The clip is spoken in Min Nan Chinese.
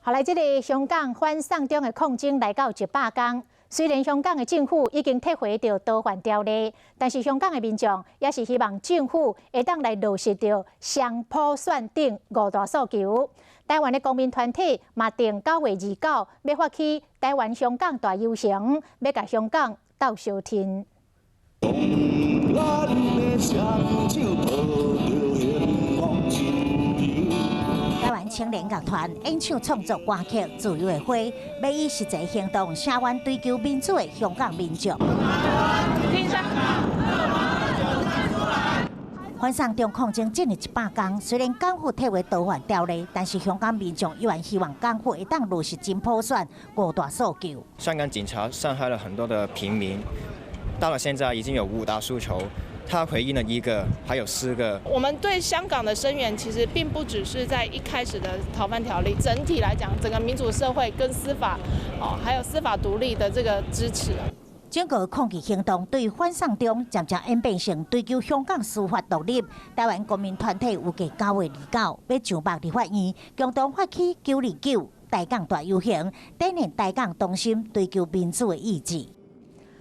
後來，這个香港反送中的抗爭來到100工。雖然香港的政府已經撤回著逃犯條例，但是香港的民眾也是希望政府會當來落實著雙普選等五大訴求。台灣的公民團體嘛定9月29欲發起台灣香港大遊行，欲共香港鬥相挺。咱的雙手抱著幸福台灣青年樂團演唱創作歌曲《自由的花》，欲以實際行動聲援追求民主的香港民眾。聽下。反送中抗爭進入100工，雖然港府撤回逃犯條例，但是香港民眾依然希望港府會當落實真普選五大訴求。香港警察傷害了很多的平民，到了現在已經有五大訴求。他回應了一個，還有四個。我們對香港的聲援其實並不只是在一開始的逃犯條例，整體來講，整個民主社會跟司法，哦，還有司法獨立的這個支持。整個抗議行動對反送中漸漸演變成追求香港司法獨立。台灣公民團體預計9月29欲上北立法院，共同發起929台港大遊行，展現台港同心追求民主的意志。